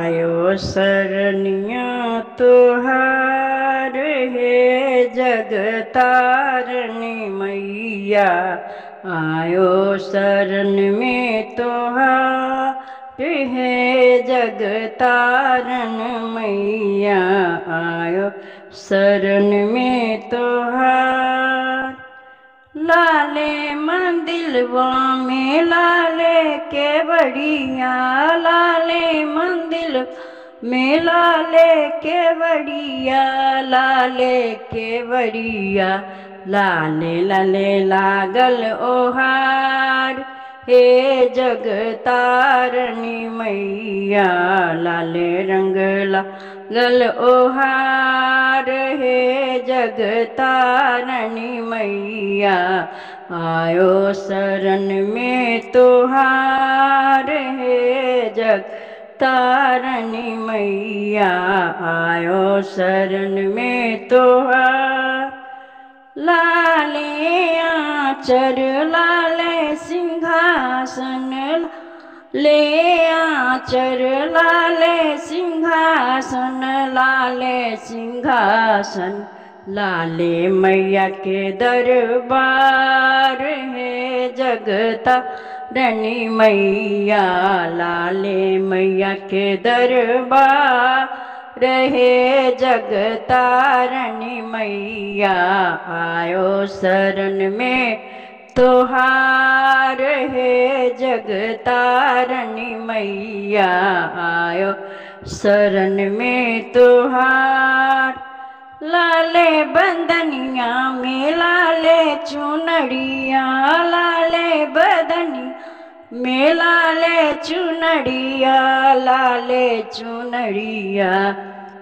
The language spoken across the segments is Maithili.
आयो शरणिया तोहार हे जगतारणी मैया, आयो शरण में तोहार हे जगतारण मैया, आयो शरण में तोहार। लाले मंदिलवा में लाले के बड़िया, लाले मंदिल में लाले के बड़िया, लाले के बड़िया, लाले लाले लागल ओहार हे जगतारणी मैया, लाले रंग लागल ओहार हे जगतारणी मैया, आयो शरण में तोहार हे जगतारणी मैया, आयो शरण में तोहार। लाले आचर लाले सिंहासन, ले आचर लाले सिंहासन, लाले सिंहासन, लाले मैया के दरबार हे जगतारणी मैया, लाले मैया के दरबार रहे जगतारणी मैया, आयो शरण में तोहार हे जगतारणी मैया, आयो शरण में तोहार। लाले बंदनिया में लाले चुनरिया, लाले बदनी में लाले चुनरिया, लाले चुनरिया,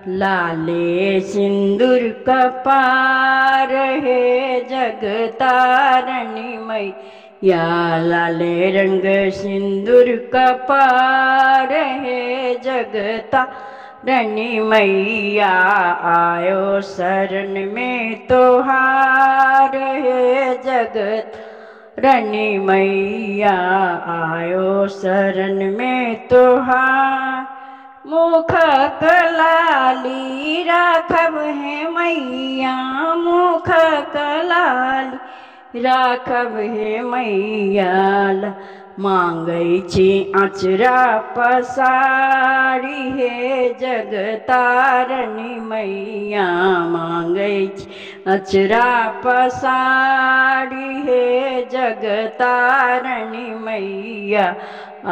लाले सिंदूर कपार हे जगतारणी मैया, लाले रंग सिंदूर कपार हे जगतारणी मैया, आयो शरण में तोहार हे जगतारणी मैया, आयो शरण में तोहार। मुख कलाली राखब हे मैया, मुख कलाली राखब हे मैया, मांगै छी अचरा पसारी हे जगतारणी मैया, मांगै छी अचरा पसारी हे जगतारणी मैया,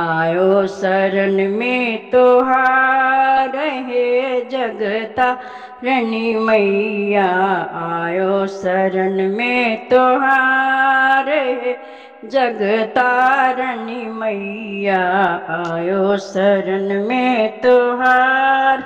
आयो शरण में तोहार हे जगतारणी मैया, आयो शरण में तोहार हे जगतारणी मैया, आयो शरण में तोहार।